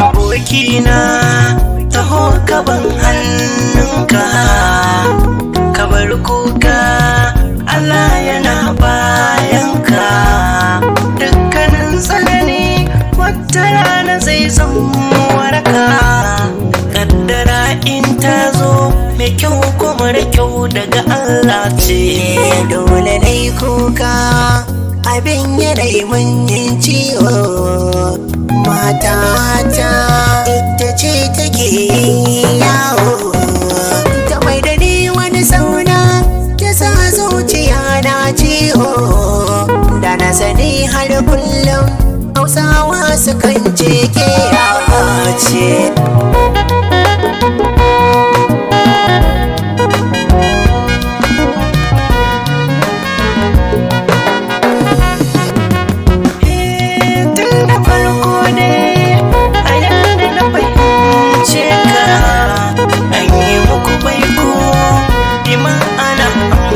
Abokina, taho gaban hannunka, ka bar kuka, Allah yana bayanka. Dukkanin tsanani wata rana zai zama waraka. Kaddara in ta zo, mai kyau ko mara kyau, daga Allah ce. Dole nai kuka, abin yanayi mun yin ciwo. Matata ita ce take yawo, ta mai da ni wani sauna, ta sa zuciya na ciwo. Da na sani har kullum Hausawa sukan ce ke ce. Tun da farko ne a yanda na fahimce ka, an yi muku baiko, bi ma'ana an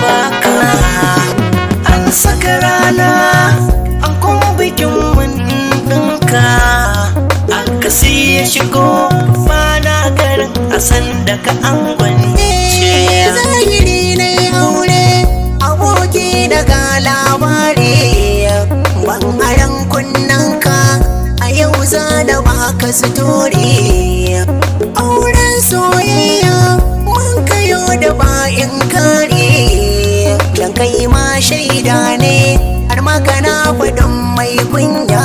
baka, an saka rana, an kuma bikin mun ɗinka. Aka ya shigo bana garin a san da ka an gwance. Zahiri na aure, aboki, daga labari ban aran kunnanka, a yau za da baka sitori. Auren soyayya mun kayo da ba'in kare, dan kai ma shaida ne, har magana faɗin mai kunya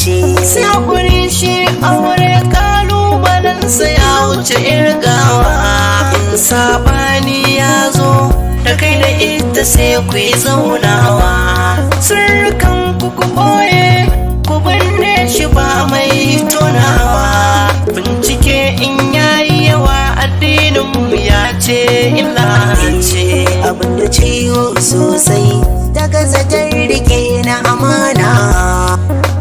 ce. Sai hakuri, shi aure kalubalensa ya wuce irgawa. In sabani ya zo da kai da ita, sai ku yi zaunawa, sirrikan ku ku ɓoye, ku binne shi ba mai tonawa. Bincike in yayi yawa, addinin mu ya ce illa ce. Abin da ciwo sosai, ta gaza ta rike na amana,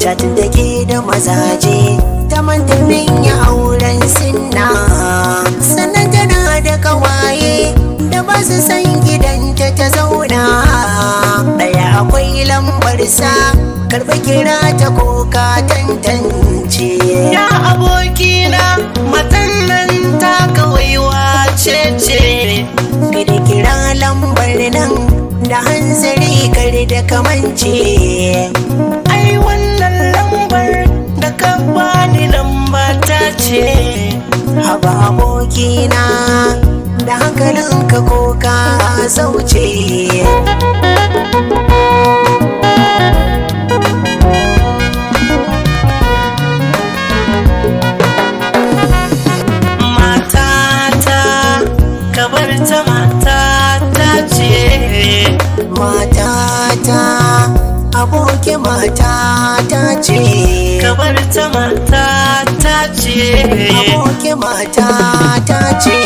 chatin da ke da mazaje, ta manta min ya auren sinna. Sannan tana da kawaye da ba su san gidanta ta zauna. Ɗaya akwai lambar sa, karɓi kira ta koka tantance. Ya abokina, matan nan ta kawai wace ce? Kada kira lambar nan da hanzari, kar da kamance. Ai wannan lambar da ka bani lamba ta ce. Haba abokina, da hankalinka ko ka zauce? Matata, ka bar ta, matata ce. Matata, aboki, matata ce. Ka bar ta, matata ce. Aboki, matata ce.